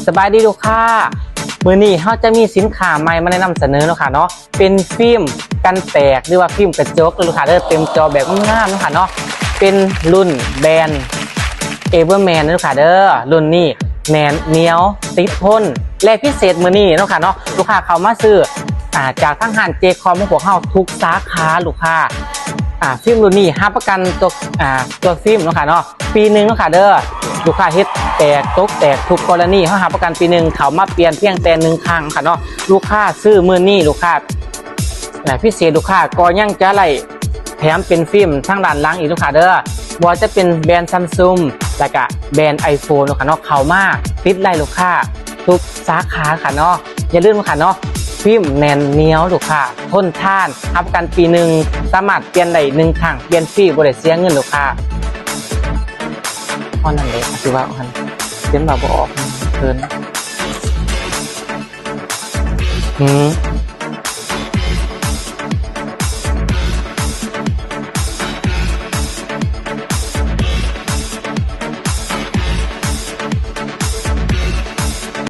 ສະບາຍດີລູກຄ້າ ມື້ນີ້ເຮົາຈະມີສິນຄ້າໃໝ່ມາແນະນຳສະເໜີເນາະຄ່ະເນາະ ເປັນຟິມກັນແຕກ ຫຼືວ່າຟິມກະຈົກເດີລູກຄ້າເດີ ເຕັມຈໍແບບງາມໆເນາະຄ່ະເນາະ ເປັນລຸ້ນແບຣນ Everman ເດີລູກຄ້າເດີ ລຸ້ນນີ້ແໜ້ນໜຽວ ຕິດທົນ ແລະ ພິເສດມື້ນີ້ເນາະຄ່ະເນາະ ລູກຄ້າເຂົ້າມາຊື້ ອາ ຈາກທາງຮ້ານເຈຄອມຂອງພວກເຮົາທຸກສາຂາລູກຄ້າ ອາ ຟິມລຸ້ນນີ້ຮັບປະກັນຕົວ ອາ ຕົວຟິມເນາະຄ່ະເນາະ ປີໜຶ່ງເນາະຄ່ະເດີ ລູກຄ້າເຮັດແຕກ ຕົກແຕກທຸກກໍລະນີ ເຮົາຮັບປະກັນປີໜຶ່ງ ເຂົ້າມາປ່ຽນພຽງແຕ່ໜຶ່ງຄັ້ງເນາະຄ່ະເນາະ ລູກຄ້າຊື້ມື້ນີ້ ລູກຄ້າ ແລະ ພິເສດລູກຄ້າກໍຍັງຈະໄດ້ແຖມເປັນຟິມທາງດ້ານຫຼັງອີກລູກຄ້າເດີ ບໍ່ວ່າຈະເປັນແບຣນ Samsung ແລະກະແບຣນ iPhone ເນາະຄ່ະເນາະ ເຂົ້າມາຕິດໄດ້ລູກຄ້າ ທຸກສາຂາຄ່ະເນາະ ຢ່າລືມເນາະຄ່ະເນາະ ຟິມແໜ້ນໜຽວລູກຄ້າ ທົນທານ ຮັບປະກັນປີໜຶ່ງ ສາມາດປ່ຽນໄດ້ໜຶ່ງຄັ້ງ ປ່ຽນຟຣີ ບໍ່ໄດ້ເສຍເງິນລູກຄ້າ. ເທົ່ານັ້ນເດ້ ອາດຊິເວົ້າຫັ້ນ ເປັນເວົ້າບໍ່ອອກ ເຂີນ. ຫືມ